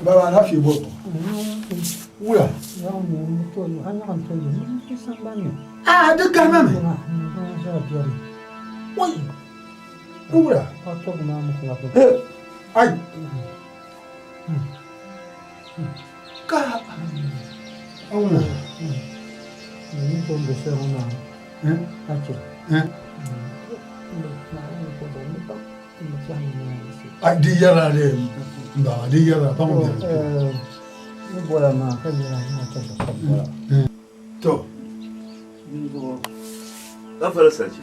Baba alaafee bɔbu wula. Aa di garima mi. Wai wula. Ai ka awuna. Ai di yɛra de baba di yɛra ba ŋun bɛri. Ni bɔla maa ka nyɛla maa ka bɔla. To. Ka fali sachi.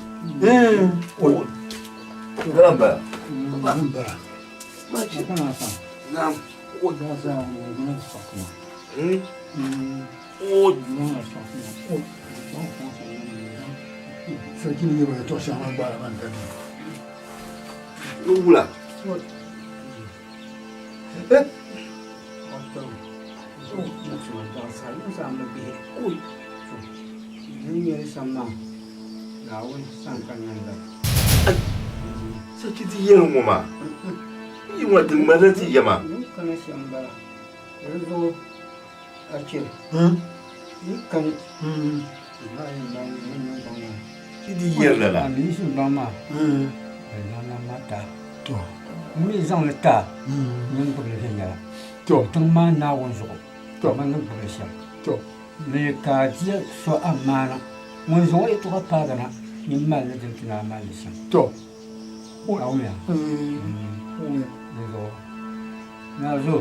Garan bala. Garan bala. Naam. Sarki ni yɛba yɛtɔɣ shɛŋa maa gbaara maa ni ka di. Wula. Sarki ti yɛli ŋɔ maa. Yi ŋɔ ti ŋmarila ti yɛma. Ti di yɛri lala. N mi zaŋli ti a ni n gbibili viɛnyɛla tiŋ maa Naawuni zuɣu kamani ni gbibili shɛm. Mi ka a dihi so amaana ŋun zaŋ o yɛtɔɣa paagi na nyin mali li din tu ni a mali li shɛm. A wumya? Dinzuɣu naa zo.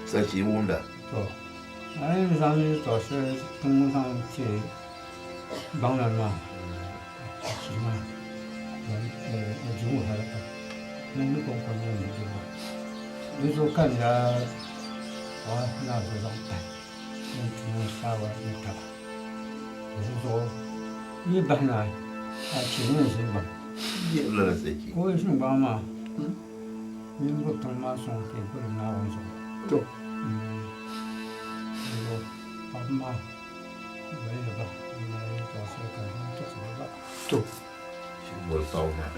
Sachi wumda. To, a yi zaŋ yɛtɔɣ shɛli tiŋ zaŋ ti baŋlan maa, achi maa, o di wahala pam. Ŋun mi kɔŋko n-nyɛ ŋun di ba. Di zuɣu ka n daa kpuɣi naa zo zaŋ pahi ni n ti niŋ saawara ni taba. Di zuɣu yi bahi naai, achi ŋun ʒini gbaŋ. Ka o ʒini gbaŋ maa, nyin gbubi tiŋ maa sɔŋ ka yi guli Naawuni zuɣu. To. Di zuɣu paɣiba maa boliya ba m-mali yɛtɔɣ shɛli ka di tɔɣisi ba ba. To. Boli paɣiba maa.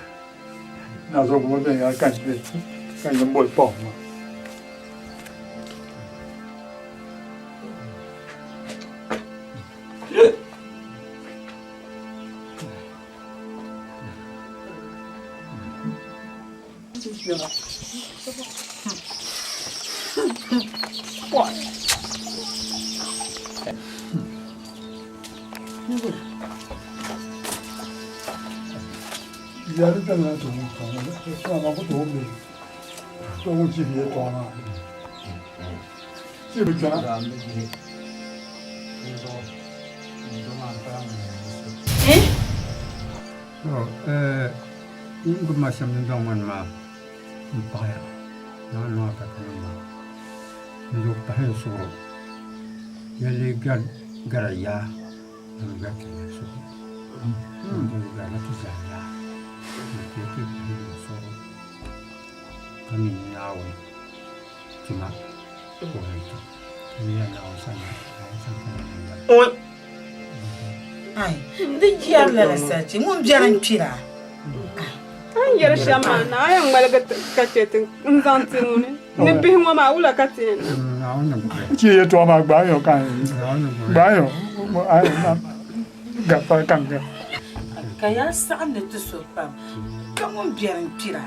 Naa zuɣu gba bɛn yaa ka n boli paɣiba maa. N gbubi ma shɛm dundɔŋ ŋɔ ni maa m paɣiya naa niŋ a ka ka niŋ maa n zuɣu pahi n suɣuro ya lee gari yaa n gari ti n suɣuro n zuɣu garila ti zaa yaa n kuli ti pahi n suɣuro ka mi Naawuni tima ka o yɛn ti ka mi ya Naawuni sani Naawuni sani ka niŋ bala. Ai, di jɛri lala sachi, ŋun biɛri n-kpira. A ni yɛli shɛm maa, naa yɛn ŋmaligi ka chɛ ti n-zaŋ ti ŋuni ni bihi ŋɔ maa, wula ka ti yɛn niŋ? Chi yɛtɔɣa maa gbaai o ka gbaai o gafa ka n Ka yaa saɣim ni ti so pam ka ŋun biɛri n-kpira.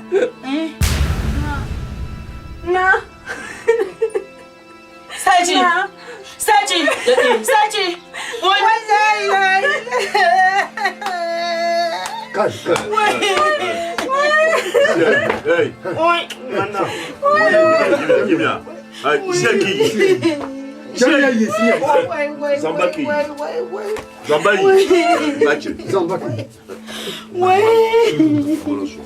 Naa! Sachi! Sachi! Sachi! Kai, kai. Hey, Oi! Kimya. Ai, Sheki. Zambaki. Zambayi. Bachi. Zambaki. Bolo so.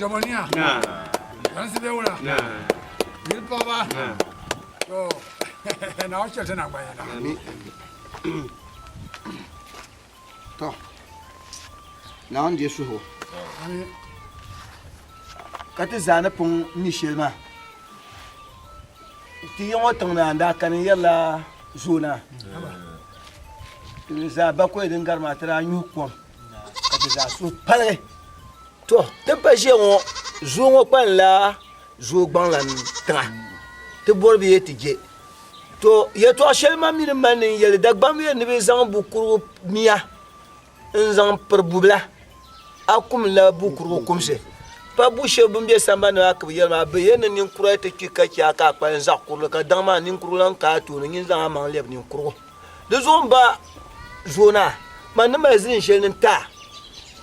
Jabaniya. Yansi bɛ wula. Yili paɣaba. To na chɛ ti na gbaya na. To Naawuni deei suhigu ka ti zaa ni pun mi shɛli maa ti yi ŋɔ tiŋ naa n-daa kani n-yɛrila zoona ti zaa bakɔi din gari maa ti daa nyuhi kom ka ti zaa suhu paligi. To ti pa ʒiya ŋɔ zoo ŋɔ kpalinla zoo gbaŋlan tiŋa ti bɔri bɛ ti je. To yɛtɔɣ shɛli man mi ni mali ni n yɛli Dagbamba yɛli ni bɛ zaŋ bukurugu mia n-zaŋ piri bubila, a kumla bukurugu kumsi. Pa bu shɛba bɛn be sambani maa ka bɛ yɛli maa, bɛ yɛli ni ninkura yi ti kpi ka chɛ a ka a kpalim zaɣ kurili ka daŋ maa ninkurugu lan ka a tooni nyin zaŋ amaŋ lɛbi ninkurugu. Di zuɣu m ba Zoonaa, man ni mali zilin shɛli ni n ti a,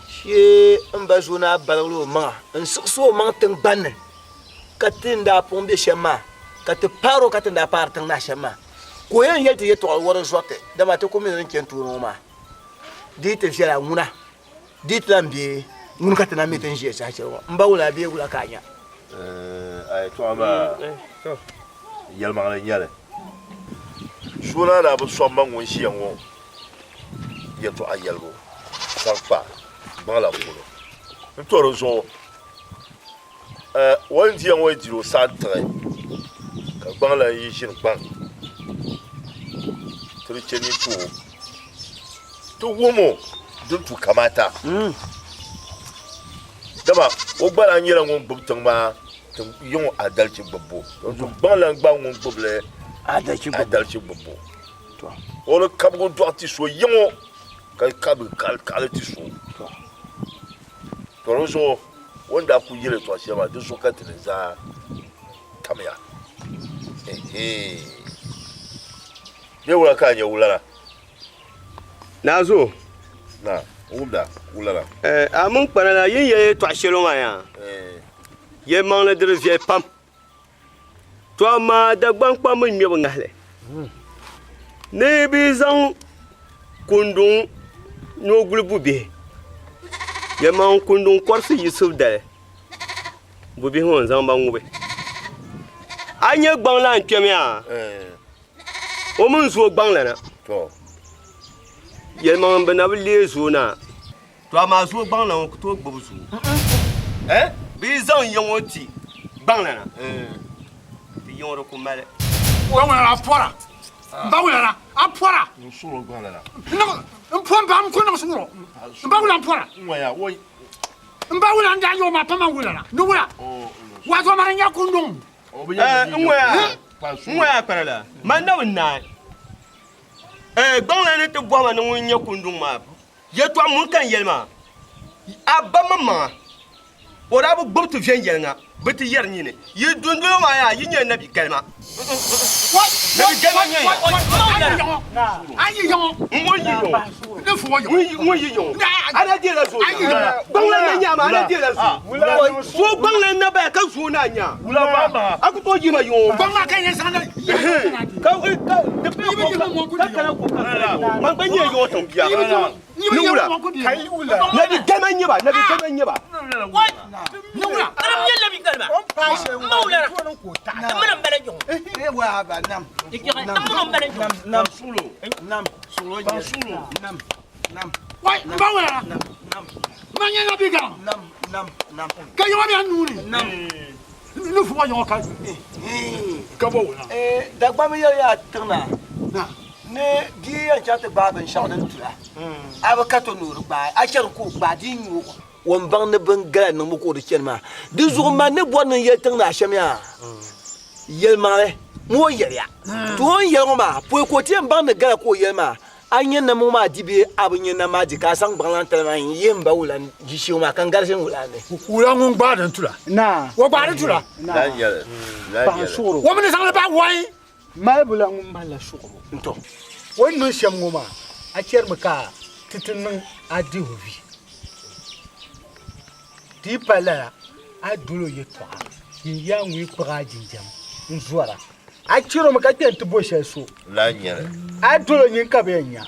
shee m ba Zoonaa baligila o maŋa n-siɣisi o maŋ tiŋgbani ni ka ti ni daa puŋ be shɛm maa, ka ti paari o ka ti ni daa paari tiŋ naa shɛm maa. Ka o yɛn yɛli ti yɛtɔɣili wɔri zɔriti, dama ti ku mi ni din chani tooni ŋɔ maa di yi ti viɛla ŋuna, di yi ti lan be ŋuni ka ti na mi ti ni ʒiya saha shɛli ŋɔ. M ba wula bee wula ka a nya? A yɛtɔɣa maa yɛlimaŋli n-nyɛ li. Suuna daa bi sɔŋ ma ŋun ʒiya ŋɔ yɛtɔɣa yɛlibu zaŋ kpa gbaŋ la polo. N to di zuɣu, o ni diya ŋɔ yi diri o saha n-tiɣi ka gbaŋ lan yi ʒini gbaŋ ti di chɛ ni ti o ti wum o din tu kamata. Dama o gba lan nyɛla ŋun gbubi tiŋ maa tiŋ yiŋ adalichi gbubbu. Gbaŋ lan gba ŋun gbubili adalichi gbubbu. O ni kabigi dɔɣi ti so yiŋ o ka kabigi kaɣili ti so. To di zuɣu o ni daa kuli yɛli yɛtɔɣa shɛli maa di zuɣu ka ti ni zaa tamya. Bee wula ka a nya wulana? Naazo. Na, wumda, wulana. Eh, a mini kpana la yin yɛli yɛtɔɣa shɛli ŋɔ maa yaa. Yɛlimaŋli di di viɛli pam. To amaa Dagbaŋ kpamba ŋmɛbu ŋahili. Ni bɛ zaŋ kunduŋ ni o guli bubihi. Yɛlimaŋli kunduŋ kɔrisi yiɣisibu dali, bubihi ŋɔ n-zaŋ ba ŋubi. A nya gbaŋ lan kpɛm yaa. O mini zooi gbaŋlana. Yɛlimaŋli bɛ na bi leei zooi naa. To amaa zooi gbaŋlana ŋɔ ku tooi gbubi zooi. Bɛ yi zaŋ ya ŋɔ ti gbaŋlana, ti ya ŋɔ di ku mali. Gbaŋlana a pɔra. Gbaŋlana a pɔra. N suhuri gbaŋlana. N pɔ m ba n ku niŋ suhuri. N ba wula n pɔra. N ba wula n daa yɛ o ma pa ma wulana. Ni wula. Wazo mara nya kunduŋ. N ŋɔya kpara la, man na bi naai. Gbaŋ la ni ti bɔhi ma ni ŋun nyɛ kunduŋ maa yɛtɔɣa muni ka n yɛli maa, a ba maŋmaŋa o daa bi gbubi ti viɛnyɛliŋga bɛ ti yɛri nini. Yi dundolo maa yaa yi nyɛla nabi galima. Nabi galima nyɛ ya. Ŋun yi yɔŋɔ a daa deela zooi gbaŋ la na nyaa maa a daa deela zooi so gbaŋ la na baya ka zooi na nyaa a ku tooi yima yɔŋɔ ka kana ko ka man gba nyɛ yɔŋɔ tiŋ bia ni wula nabi galima n nyɛ ba nabi galima n nyɛ ba ni wula nyɛ nabi galima ma wula n mana n bala jɔŋɔ n mana n bala jɔŋɔ Nam. Wai, n ba wula na. Ma nyɛ na bi gaŋ. Ka yɔŋɔ bɛ nuu ni. Ni fu yɔŋɔ ka ka bɔ wula. Dagbamb yɛli yaa tiŋ na ni bia yɛn chaŋ ti gbaai binshɛɣu din tula a bi ka to ni o di gbaai a chɛri ka o gbaai di yi nyu o O ni baŋ ni bin gala niŋbu ka o di chani maa. Di zuɣu man ni bɔri ni n yɛli tiŋ naa shɛm yaa, yɛlimaŋli ŋɔ o yɛliya. To o ni yɛli ŋɔ maa, pɔi ka o ti yɛn baŋ ni gala ka o yɛli maa, a nya nam ŋɔ maa di bee a bi nya nam maa di, ka a zaŋ gbaŋ lan tali maa n-yihi m ba wula ʒiishee ŋɔ maa ka n garisi n wula ni. Wula ŋun gbaai din tula. O gbaai di tula. O mi ni zaŋ li bahi wain. Malibu la ŋun malila suɣulo. N-to. O ni niŋ shɛm ŋɔ maa, a chɛrimi ka ti ti niŋ a dihu vi. Di yi pa lala, a dol o yɛtɔɣa, yin yaa ŋun yi kpuɣ a jinjam n-zɔra. A chɛr o mi ka kpe nti bo shɛli so. A dol o nini ka bɛ yɛn nya.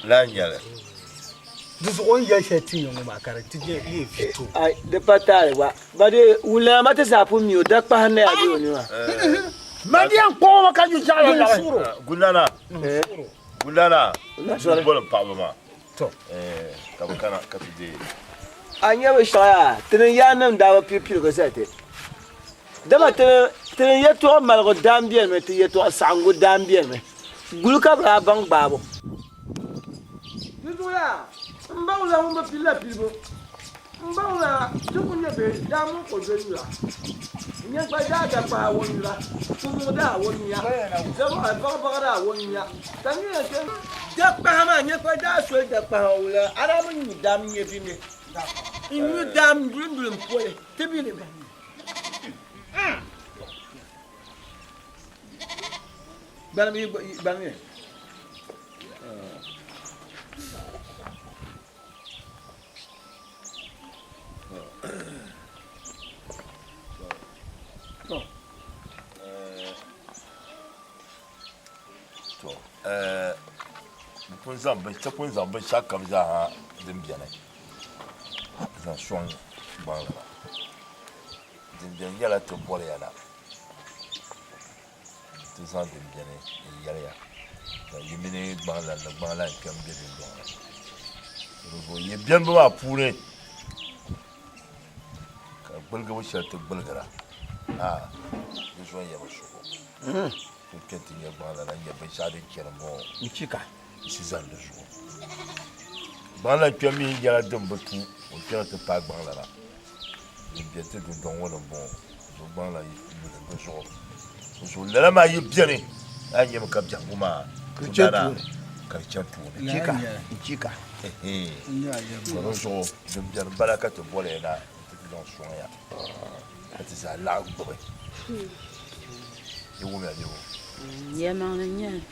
Di zuɣu o ni yɛli shɛli ti ya ŋɔ maa ka di ti leei vi ti o. Ai, di pa taali gba. Ba dee, wulana ma ti zaa pun mi o, dakpahi n-na yaa be o ni maa. Ma di yɛn kpuɣ o mi ka nyu jaɣila laɣi. Gundana, Gundana, n boli m paɣaba maa ka bɛ kana ka ti deei. A nya binshɛɣu yaa, ti ni yaannim daa bi pili piligu zali ti. Dama ti ni yɛtɔɣ maligu daa m-benimi, ti yɛtɔɣ saɣiŋgu daa m-benimi. Guli ka bɛ daa baŋ gbaabu. Di zuɣu yaa, m ba wula ŋun bi pilila pilibu. M ba wula ti ku nyɛ bɛ daa mini ko doli nyura. N nyɛ gba daa dakpahi o nyura, kumuŋ daa o nya, zabaɣa daa o nya, ka nyɛ ya shɛli. Dakpahi maa nyɛ gba daa soli dakpahi o wula, a daa bi nyu dam nyɛ bi mi. N nyu dam duli duli m poli ti bi ni. Gbanim yi gbanim yi. To bɛ pun zaŋ bin ti pun zaŋ binshɛɣu kam zaaha din beni zaŋ sɔŋ gbaŋ la din beni nyɛla ti boli ya na Ti zaŋ din beni n-yɛli ya, ka yi mini gbaŋlan ni gbaŋlan kpɛm be dundɔŋ ni. Dinzuɣu yi benibu maa puuni ka gbuligibu shɛli ti gbuligira, a di zɔn ya bi suhu. Ti kpe nti nya gbaŋlana n-nya binshɛɣu din chani m-bɔŋɔ n-si zani di zuɣu. Gbaŋlan kpɛm mi nyɛla din bi tu o kpɛna ti paai gbaŋlana. Din be ti dundɔŋ ŋɔ ni m-bɔŋɔ, zuɣu gbaŋ la yi yuli di zuɣu. Di zuɣu lala maa yi beni, a yi nyami ka biɛhigu maa gudana ka di chani tooni. To di zuɣu din beni m-bala ka ti boli ya na nti ti zaŋ sɔŋ ya ka ti zaa laɣim gbubi. Yi wumya bee? Yɛlimaŋli n-nyɛ li.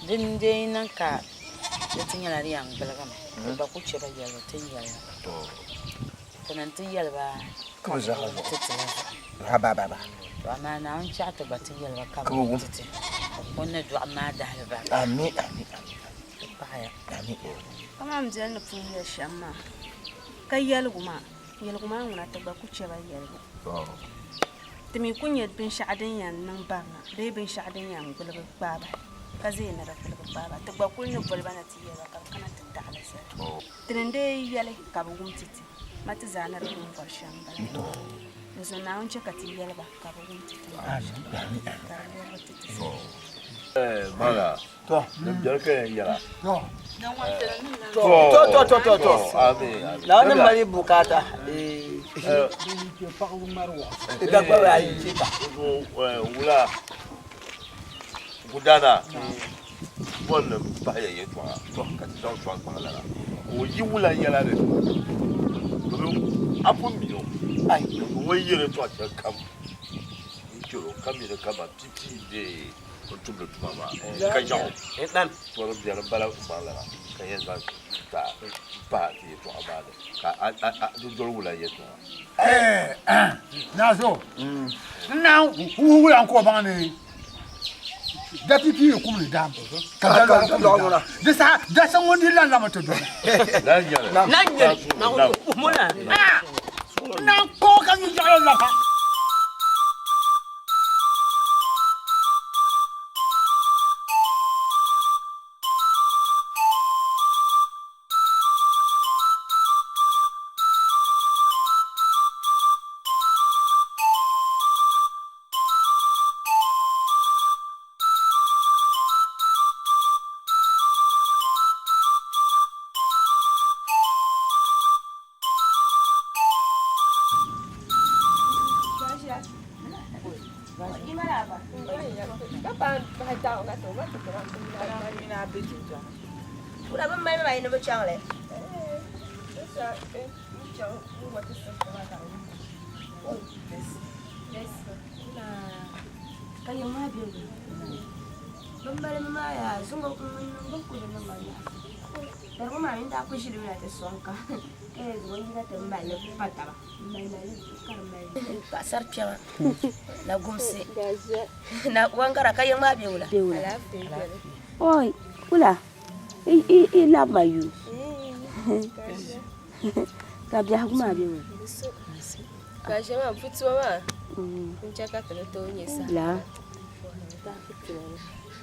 Din dee niŋ ka di ti nyɛla di yɛn gbuligimi, di gba ku chɛ ba yɛlibu ti ni yɛli la. Ti ni ti yɛli ba ka bɛ wum ti ti la zuɣu. To amaa Naawuni chɛɣu ti gba ti yɛli ba ka bɛ wum ti ti o ni dɔɣim maa dahili barika. Di paɣiya. Kaman biɛli ni pun yɛli shɛm maa, ka yɛligu maa, yɛligu maa ŋuna ti gba ku chɛ ba yɛligu. Ti mi ku nya binshɛɣu din yɛn niŋ barina bee binshɛɣu din yɛn gbuligi kpaai bahi, ka ʒe ni di gbuligi kpaai ba. Ti gba kul ni boli ba na ti yɛli ba ka bɛ kana ti taɣi li zali. Ti ni dee yɛli ka bɛ wum ti ti, ma ti zaa ni di pun bɔri shɛm m-bala. Di zuɣu Naawuni chɛ ka ti yɛli ba ka bɛ wum ti ti ni bɔri shɛm, ka di lɛbigi ti ti zali. To, din biɛri ka yɛn yɛla. To, to, to, to, to. Naawuni mali bukaata. Da gba bɛ ayi chika. Wula gudana bolli pahi ya yɛltɔɣa ka ti zaŋ sɔŋ kpaŋ lala ka o yi wula yɛla ni domin a pun mi o o yi yɛli yɛltɔɣa shɛli kam n chɛr o ka mi di kaman pipi bee o tumdi tuma maa ka ʒɛɣu tɔri biɛri bala gbaŋ lana ka yɛn zaŋ ta pahi ti yɛltɔɣa maa ni ka di doli wula yɛltɔɣa. Nazo, n naan wuhi wula n-ka o baŋ ni da pipi yi kum ni daam ka da lɔri kum ni daam. Di saha da so ŋun di lan lami ti doli. N naan kpa o ka nyu yaɣili lɔpa. Wula bɛ mali ma yi ni bi chaŋ li. Ka yiŋ maa be wula? Bɛ mali maa yaa zuŋɔ ŋun niŋ bɛ kuli niŋ ma nyaɣisi. Darigu maa mini daa kuli ʒilimi na ti sɔŋ ka ka yɛli zuŋɔ yina ti mali li pa taba. Paɣasari kpɛma na gumsi na wangara ka yiŋ maa be wula? Oi, wula i labi ma yuui ka biɛhigu maa be wula? Ka ʒe maa putiba maa n chɛ ka ti ni tooi nyɛ saha. Laa.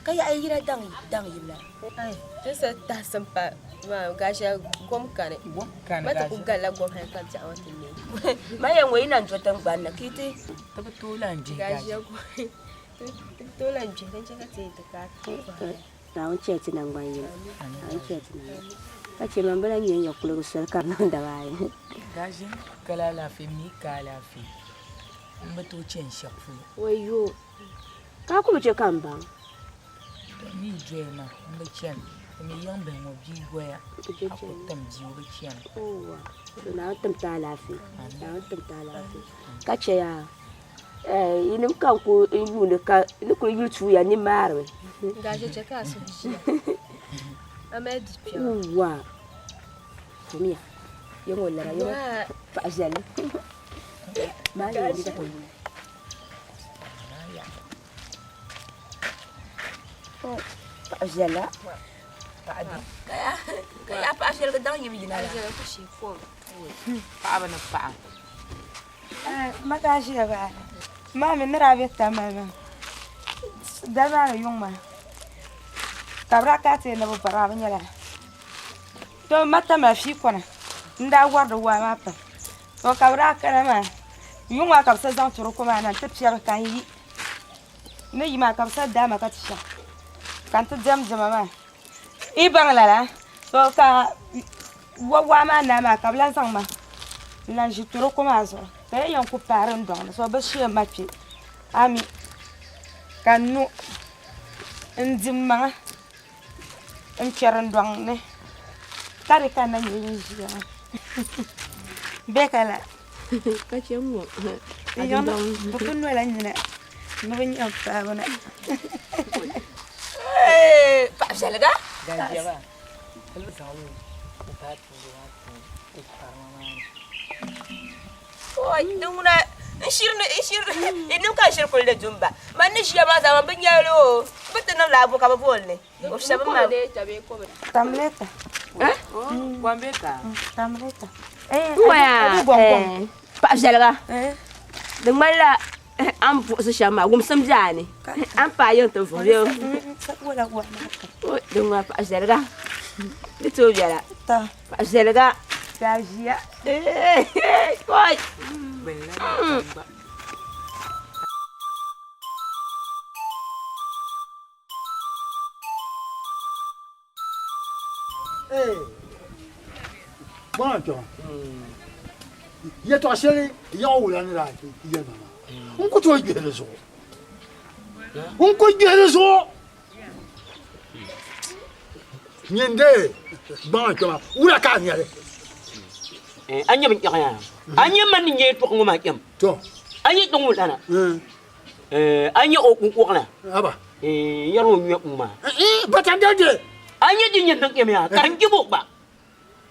Ka yaɣi yina daŋ yibila. Ti sa tahi pa maa gaʒia gom kani. Ma ti ku galila gom hali ka biɛɣu ŋɔ ti neei. Ma yɛn ŋɔ yi na do tiŋgbani ni ka yi ti. Ti bi tooi lahi gbihi gaʒia gom. Ti bi tooi lahi gbihi din chɛ ka ti yi ti kaai kɔhiri. Naawuni chɛli ti naŋgban yini. Naawuni chɛli ti naŋgban yini. Ka chɛ man bi lahi nya n-nya kuligi soli ka di niŋ daba ayi. Gaʒia kali alaafee mi ka alaafee m bi tooi chani shɛli polo. Wayo! Ka a ku bi chɛ ka m baŋ. Tɔ n mi doya maa m bi chani, ti mi yiŋ bihi ŋɔ bia goya a ku tim bia o bi chani. Owa! To Naawuni tim ti alaafee. Naawuni tim ti alaafee. Ka chɛ yaa yinim ka n ku yuuni ka ni kuli yuli tuuya ni maarimi. Gaje chɛ ka a suhu ʒiya. A mali di kpɛma. Owa! Fumiya. Yi ŋɔ lara yi ŋɔ paɣa viɛlli. Maa yi ŋɔ Paɣa viɛla ka yaa paɣa viɛligi daŋ yibu yina la. Paɣaba ni paɣa. Ma ka ʒiya baa maa mi ni daa bɛ tamali maa dali maa ni yuŋ maa ka bi daa kana ti yɛli ni bi bari bi nyɛla to ma tamali fii kona n daa wori di waa maa pam to ka bi daa kana maa yuŋ maa ka bi sa zaŋ toroko maa na n ti piɛbi ka n yi ni yi maa ka bi sa daama ka ti chaŋ ka n ti diɛm diɛma maa yi baŋ lala to ka wa waa maa naai maa ka bi lahi zaŋ ma n lahi ʒi toroko maa zuɣu ka yi yɛn ku paai dundoŋ ni so bi shee ma kpɛ ami ka n no n di n maŋa n kpɛ dundoŋ ni ka di ka n na nyɛ ŋun ʒiya maa bɛ ka la Ka chɛ ŋ-ŋɔ a dundɔŋ ni. Bɛ kuli nola nyina ni bɛ nya m paɣibu na. Paɣ viɛliga. Oi, di ŋuna n shiri ni n shiri n nim ka n shiri kuli di dumba. Man ni ʒiya maa zaa man bi nya li o. Bɛ ti niŋ laabu ka bɛ booni li. O shɛba maa. Tamleta. Eh? Kwambeka. Tamleta. Waya. Paɣa viɛliga. Di ŋmanila a ni buɣisi shɛm maa wumsim bɛ a ni. A ni paai yiŋ ti vuhi bee? Di ŋuna paɣa viɛliga. Di tooi viɛla. Paɣa viɛliga. Oi. Bɔna kpɛma yɛtɔɣ shɛli yaɣa wula ni daa yɛli ma maa n ku tooi gbihi di zuɣu n ku gbihi di zuɣu nyin dee gbaŋa kpɛma wula ka a nyɛli a nyɛ bin kpɛɣu yaa a nyɛ man ni nyɛ yɛtɔɣa ŋɔ maa kpɛm to a nyɛ kpɛŋ ŋɔ lana A nyɛ o kuŋ na? Aba. N yɛri o nyɛ kuŋ maa. Bata dede. A nyɛ di nyɛ niŋ kpɛm yaa ka di jibo gba.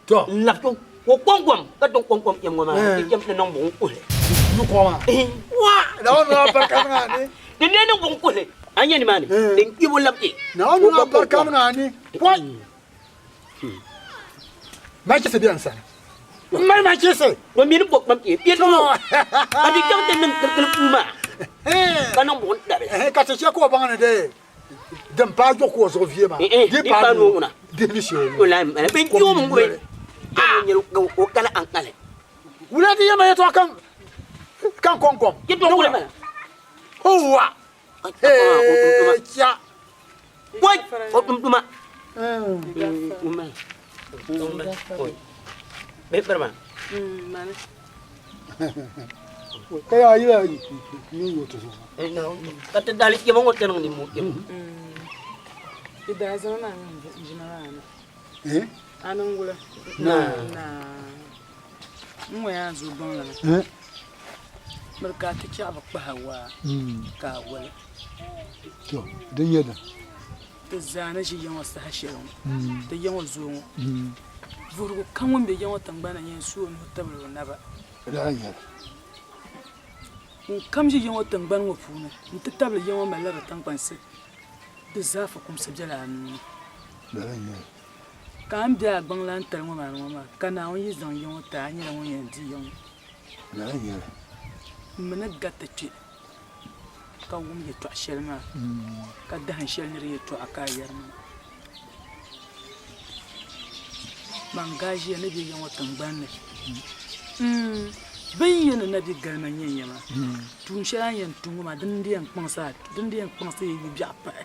To. N labi to o kɔŋkɔm ka din kɔŋkɔm kpɛm ŋɔ maa di kpɛm ti niŋ buɣum kuhili. Yu kɔŋ maa. Wa! Naawuni niŋ albarka niŋ a ni. Di lee niŋ buɣum kuhili. A nyɛ nimaani din kpibu labi ti. Naawuni niŋ albarka niŋ a ni. Pɔi! Machisi bɛ n sani. M mali machisi. O mini bo kpam kpe kpe ŋɔ ka di chaŋ ti niŋ kirikiri puu maa ka niŋ buɣim tabi. Ka ti chɛ ka o baŋ ni di din paai juɣu ka o zuɣu vie maa di paai noo ŋuna dihili shee o lahi mali bin kpe o mini gbubi ka o kana ankali. Wula ti yɛma yɛtɔɣa kan kan kɔŋkɔm. Yɛtɔɣa wula bala. Owa! Hee cha! Wai! O tumtuma. Bɛ biri ma. Ka yaa yila ni yo ti zuɣu. Ka ti dali kpɛma ŋɔ ti niŋ nimmoo kpɛma. Ti daa zaŋ na jina maa na. Eh? A niŋ wula? Naa. N ŋɔ yaa zuɣu gbaŋ lana. Eh? Miri ka a ti chaɣi bi kpahi waa ka a wali. To, din nyɛ din. Ti zaa ni ʒi ya ŋɔ saha shɛli ŋɔ, ti ya ŋɔ zuɣu ŋɔ, vuhirigu kam ŋun be ya ŋɔ tiŋgbani ni yɛn su o nuhi tabili o naba. Lala n-nyɛ li. Ŋun kam ʒi ya ŋɔ tiŋgbani ŋɔ puuni nti tabili ya ŋɔ malila di tiŋkpansi, di zaa fukumsi bela a nuu ni. Lala n-nyɛ li. Ka a ni be a gbaŋlaantali ŋɔ maa ni ŋɔ maa, ka Naawuni yi zaŋ ya ŋɔ ti a, a nyɛla ŋun yɛn di ya ŋɔ. Lala n-nyɛ li. M mi ni gati kpe. ka wum yɛtɔɣ shɛli maa, ka dahin shɛli ni di yɛtɔɣa ka a yɛri maa. Man Gaʒia ni be ya ŋɔ tiŋgbani ni, bɛ ni yɛn ni na bi galima nyɛ ya maa, tuun shɛli a ni yɛn tum ŋɔ maa, dini n-di yɛn kpaŋsi a, dini di yɛn kpaŋsi yi yu biɛɣu pahi.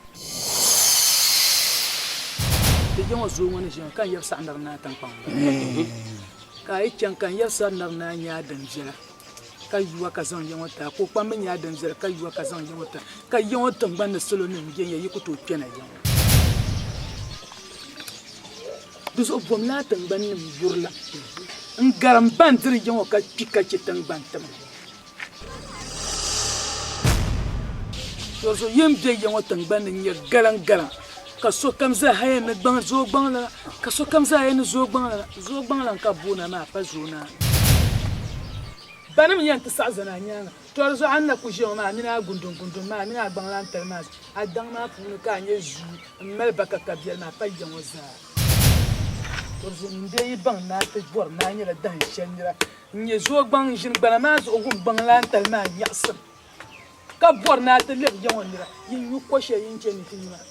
Ti ya ŋɔ zoo ŋɔ ni ʒiya ŋɔ, ka n yɛbi saɣinari naa tiŋkpaŋ m-bala. Ka a yi chaŋ ka n yɛbi saɣinari naa nya a din viɛla. ka yuwa ka zaŋ ya ŋɔ ti a, ka o kpamba nyɛ a din viɛla ka yuwa ka zaŋ ya ŋɔ ti a, ka ya ŋɔ tiŋgbani ni salo nim yɛn ya yi ku tooi kpɛna ya ŋɔ. Di zuɣu bom laa tiŋgbani nim yurila n garim ban diri ya ŋɔ ka kpi ka chɛ tiŋgbani tima. Di zuɣu yin be ya ŋɔ tiŋgbani ni nyɛ galiŋ galiŋ ka sokam zaa ha yɛn ni gbaŋ zooi gbaŋ lana ka sokam zaa yɛn ni zooi gbaŋ lana zooi gbaŋ lan ka boona maa pa zooi naa. Banim yɛn ti saɣi zani a nyaaŋa. Tɔ di zuɣu a ni na kul ʒiya ŋɔ maa, a mini a gundungundun maa, a mini a gbaŋlaantali maa, a daŋ maa puuni ka a nyɛ zuu m-mali ba ka kabiɛli maa pa ya ŋɔ zaa. Tɔ di zuɣu nyin dee yi baŋ ni a ti bɔri ni a nyɛla dahin shɛli nira n-nyɛ zooi gbaŋ n-ʒini gbana maa zuɣu wum gbaŋlaantali maa nyaɣisim ka bɔri ni a ti lɛbi ya ŋɔ nira, yin nyu ko shɛli yin chɛ ni ti nyu maa,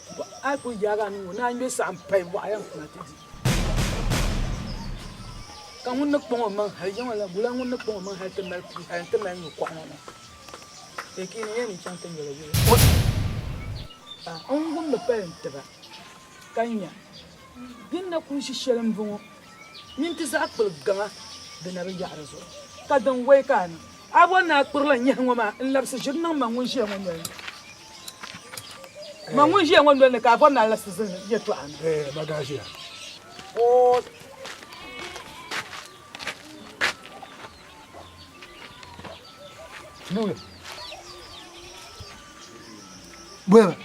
a yi kul yaagi a niŋ o ni a ŋme saɣim pai waɣa yɛn kuma ti di. Ka ŋun ni kpaŋ o maŋ hal yiŋa la, wula ŋun ni kpaŋ o maŋ hal ti mali puu hal nti mali nyu kɔɣa ŋɔ maa? Yakini ya ni chaŋ ti nyɛla yuli. N wummi pali n tiba ka nya bɛ ni na kul ʒi shɛli m-bɔŋɔ mini ti zaɣ kpuli gaŋa di na bi yaɣi di zuɣu. Ka din wai ka a niŋ? A bɔri ni a kpirila nyahi ŋɔ maa n-labisi ʒiri niŋ ma ŋun ʒiya ŋɔ noli ni? Ma ŋun ʒiya ŋɔ noli ni ka a bɔri ni a labisi zilli yɛtɔɣa ni? Ɛɛ, ma daa ʒiya. Bɔya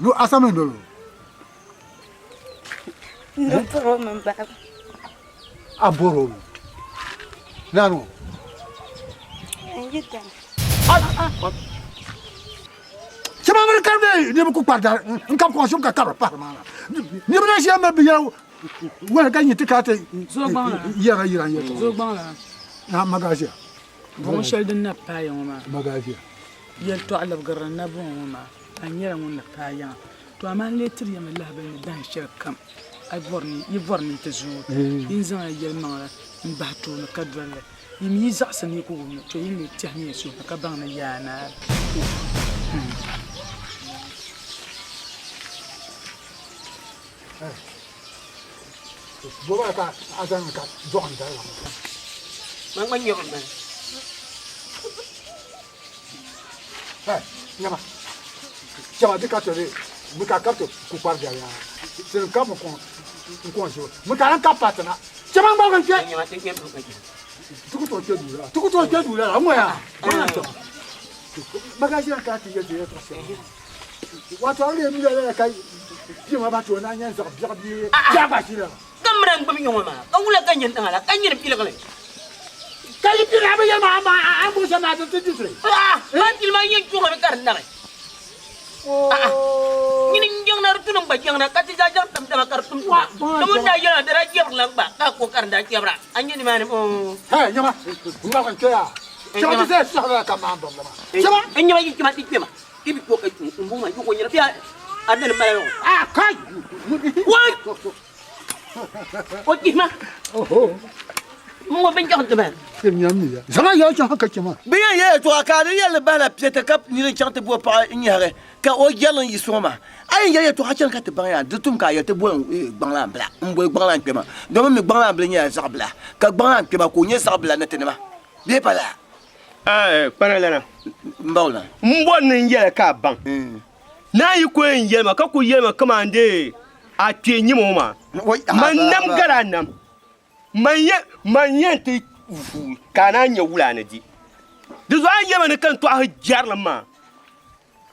no asami ndolo. No boro min baba. A boro nanu. N yi dani. Chama miri ka bɛ niriba ku kpari dari n kabi kɔŋ shim ka kabiri pahiri maa na. Niriba na ʒiya mali binyɛra wali ka nyɛ ti ka ti yɛra yira n yɛtɔɣa. Zo gbaŋ lana. Na magaziya. Buŋ shɛli din na paai ya ŋɔ maa. Magaziya. Yɛltɔɣa libigiri din na bɔŋɔ ŋɔ maa, a nyɛla ŋun ni paai yaŋa. To amaa n lee tiri ya mi lahibali ni dahin shɛli kam a yi bɔri ni yi bɔri ni yi ti zooi, yi ni zaŋla yɛlimaŋli m-bahi tooni ka doli li. Yi mi yi zaɣisi ni yi ku wum li, to yi ni lee tɛhi ni yi suhu ni ka baŋ ni yaa naai. Ka mira n-gbubi yiŋɔ maa, ka wula ka nyini tiŋa la, ka nyini piligili li. Ka yi pili a bi yɛli ma a ni bo shɛm maa ti di ti. A'a, maa pili maa yɛn chuɣimi ka di nabi. A'a, nyini n-jaŋ na di tu ni n gba jaŋ na, ka ti zaa jaŋ tam taba ka di tum tuma. Domin daa yɛli ma di daa chɛbiri la gba, ka a ko ka di daa chɛbira. A nya nimaani oo. Hɛi, nyama, n ŋmaligi n-kpe ya. Chɛma ti zaya sɔhiri la ka maan bɔbili maa. Chɛma! N nyama yi chɛma ti kpɛma. Ti bi kpɛ ka n bo maa yi ko nyɛla bɛ a nani mala yɔŋɔ. A kai! Wai! O chihima. M ŋɔ binjaɣu ti bala. Zaŋ ya chaŋ ka chɛ ma. Bɛ yɛn yɛli yɛltɔɣa ka a di yɛli ni bahila piɛta ka nira chaŋ ti bo paɣa n-nyɛhiri ka o jɛrili n-yiɣisi ŋɔ maa. A yɛn yɛli yɛltɔɣa chani ka ti baŋ yaa di tum ka a yɛli ti boli gbaŋlaan bila m-boli gbaŋlaan kpɛma domin mi gbaŋlaan bila nyɛla zaɣ bila ka gbaŋlaan kpɛma ka o nyɛ zaɣ bila ni tinima. Bee pa laa? Ɛɛ, kpana lana. M ba wula? M bɔri ni n yɛli ka a baŋ. Naa yi ku yɛn yɛli ma ka ku yɛli ma kaman dee a kpee nyim o maa. Man nam gari a nam. Man yɛn ti vuui ka a naan nya wula a ni di. Di zuɣu a ni yɛli ma ni ka n tɔɣisi jɛrilim maa.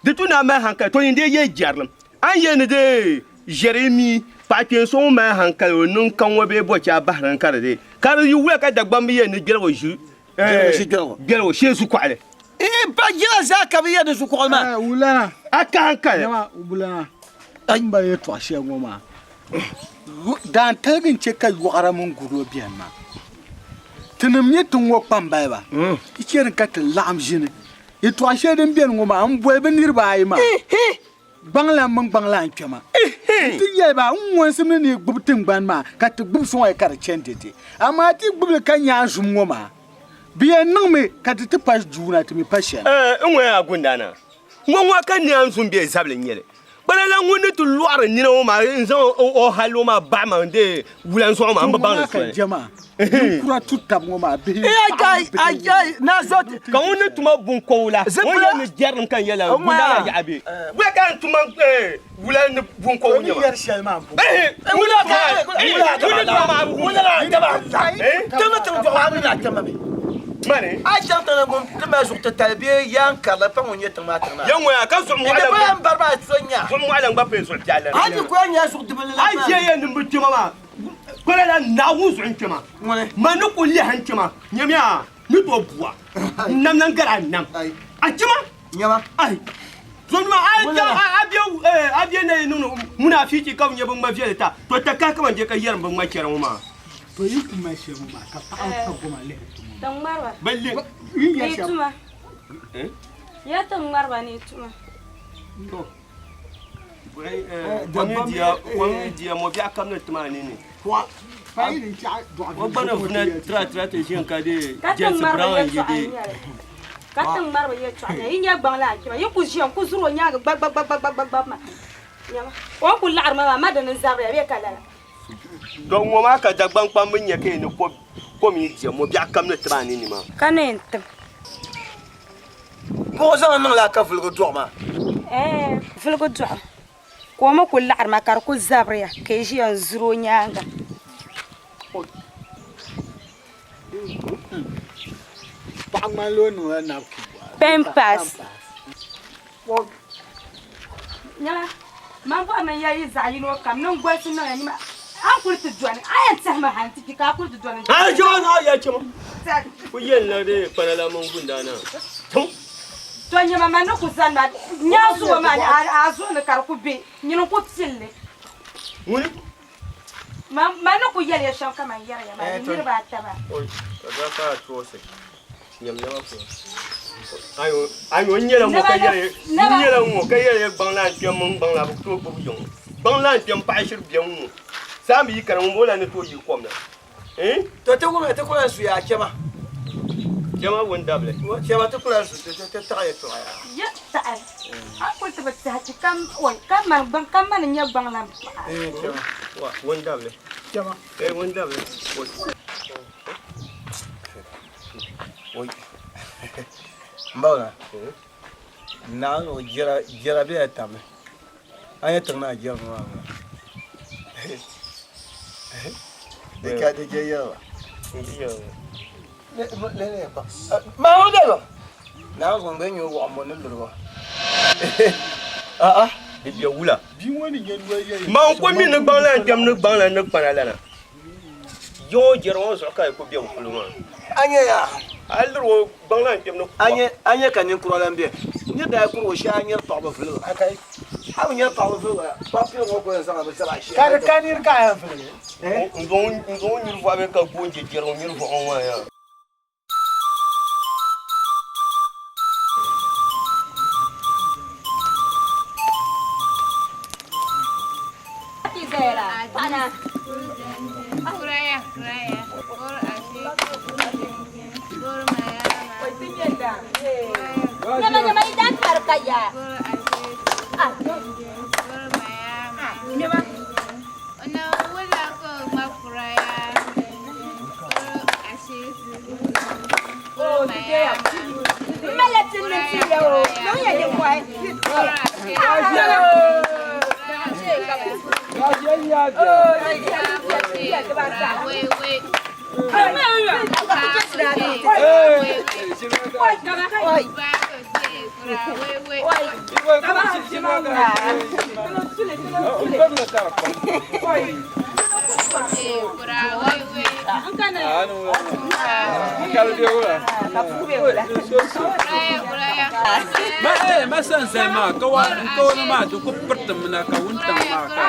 Di tu ni a mali hankali, to nyin dee yɛli jɛrilim. A ni yɛli ni dee ʒɛri mi paɣa kpeen so ŋun mali hankali o niŋ ka ŋɔ bee bɔchi a bahiri n ka di dee. Ka di yi wula ka Dagbamba yɛli ni gbɛligu ʒi gbɛligu shee zukuɣili. Eeh pa jila zaa ka bɛ yɛli ni zukuɣili maa. Wulana. A ka hankali. Nyama wulana. A ni mali yɛltɔɣa shɛli ŋɔ maa daantaligi n-chɛ ka yɔɣira mini guro beni maa. Tinim nyɛ tiŋ ŋɔ kpambaliba, yi chɛ ka ti laɣim ʒini yɛtɔɣa shɛli din beni ŋɔ maa m-boli bɛ niriba ayi maa, gbaŋlan mini gbaŋlan kpɛma nti yɛli ba, N ŋɔnsim ni ni yi gbibi tiŋgbani maa ka ti gbibi sɔŋ ya ka di chani dɛde, amaa ti yi gbibi li ka nya zum ŋɔ maa, bɛ yɛn niŋmi ka ti ti pa juuna, ti mi pa shɛli. N ŋɔ yaa Gundana, ŋɔ ŋɔ ka nia n-zum bee zabili n-nyɛ li. Kpana la ŋun ni ti lɔɣiri nina ŋɔ maa n-zaŋ o halli ŋɔ maa bahi ma n-deei wula n-zuɣu maa, m bi baŋ di soli. Ka ŋun ni tuma buŋkɔbu la, o ni yɛli ni jɛrilim ka n yɛli la, Gundana yaɣa be. Wula ka n tuma wula ni buŋkɔbu nyɛ ma? Mani. A chaŋ tiŋ ŋun ti mali zuɣu titali bee yaan karili pa ŋun nyɛ tiŋ maa tiŋ maa. Ya ŋɔya ka zuɣu mɔɣili Di bala n bari maa so nya. Zuɣu mɔɣili n gba pili zuɣu piɛlli. A ti kuli nya zuɣu dibili la A ʒiya ya nim bi kpɛma maa kpala la Naawuni zuɣu n kpɛma. Ma ni kuli lɛhi n kpɛma nyamiya ni tooi bua n nam lan gari a nam. A kpɛma. Nyama. Ai. Zomnima a a bɛ a bɛ na yi niŋ munaafichi ka bi nyɛ bin ŋma viɛli ta to takahi kaman je ka yɛrim bin ŋma chɛri ŋɔ maa. To yi ku mali shɛli ŋɔ maa ka paɣaba pa goma lihiri ti ŋɔ maa. Tiŋ ŋmariba Bɛ li. Yi ni yɛri shɛm. tuma. Ya tiŋ ŋmariba ni tuma. To. Kom yi diya, kom yi diya mɔbiɛɣu kam ni tima ni ni. Pa yi din chaɣi dɔɣi O gba ni vuna tira tira ti ʒin ka di Ka tiŋ James ŋmariba Brown yi yɛltɔɣa di. n-nyɛli. Ka tiŋ ŋmariba yɛltɔɣa n-nyɛli. Yi nya gbaŋ la a kpɛma, yi ku ʒiya n-ku zuri o nyaaŋa gbagbagbagbagbagba maa. Nyama, o ni ku laɣiri ma maa, ma dini n-zabiri ya bee ka lala? To ŋɔ maa ka Dagbaŋ kpamba nya ka yi ni kom yi diya mɔbiɛɣu kam ni tiba ni ni maa. Ka ni yɛn tim. Buɣu zaŋ niŋ la ka vuligi dɔɣu maa? Ɛɛn, vuligi dɔɣu. Ka o mi ku laɣiri ma ka di ku zabiriya ka yi ʒiya n-zuri o nyaaŋa. Paɣa ŋmanila o niŋla napkin. Pampers. Nyama, man bɔrimi n yɛli yi zaɣ yino kam ni n golisi niŋ ya nyama, a ni kuli ti dɔni, a yɛn tɛhimi hal nti kpi ka a kuli ti dɔni. A chɛ ma, a ya chɛ ma. Ku yɛn la dee kpana la mini gundana. Tum. To nyama, man ni ku zani maa, nya a zuɣu maa ni a zuɣu ni ka di ku be, nyini n-ku pili li. Ŋuni? Man ni ku yɛli ya shɛm ka man yɛri ya maa, yi niriba ata maa. Oi, ka daa ka a toosi. Ayo n nyɛla ŋɔ ka yɛli n nyɛla ŋɔ ka yɛli gbaŋ lan kpɛm mini gbaŋ lan bi tooi gbubi yiŋ gbaŋ lan kpɛm paɣa shiri bɛ ŋɔ saa mi yi kana ŋun bɔŋɔ lan ni tooi yi kom na To ti wumya ti ku lan su yaa chɛma. Chɛma wun dabili. Chɛma ti ku lan su ti taɣi yɛltɔɣa yaa. Yɛ taɣi a kuli ti bi tɛhi ti ka oi ka mani gbaŋ ka mani nyɛ gbaŋ lan paɣa. Chɛma wun dabili. Chɛma. Eh wun dabili. Oi. M ba wula. Naawuni o jɛra jɛra bela tabili. A nyɛ tiŋ naa jɛrigu maa ŋuna. Di ka di je yɛliba. Maa ŋun dɛliba. Naawuni zuŋ bee nyɛ wɔɣa mo ni luriba. A'a. Di bɛ wula. Bia ŋɔ ni nyɛ noli yɛli. Man ku mi ni gbaŋ lan kpɛm ni gbaŋ lan ni kpana lana. Yiŋɔ jɛri ŋɔ zuɣu ka yi ku be n polo maa. A nya yaa. A liri o gbaŋ lan kpɛm ni kuɣa. A nya ka ninkura lan be. Nir daa kuri o shee a nyari paɣaba viliga. A bi nyari paɣaba viliga, paɣa pili ŋɔ ko yɛn zaŋla bi zaba a shee. Ka di ka nir ka a yɛn viligi. N zaŋ o nyuri vɔɣu bee ka goon je jɛri o nyuri vɔɣu ŋɔ maa yaa. Ma sanzali maa ka wa n tooni maa di ku piriti mi na ka wuntaŋ maa ka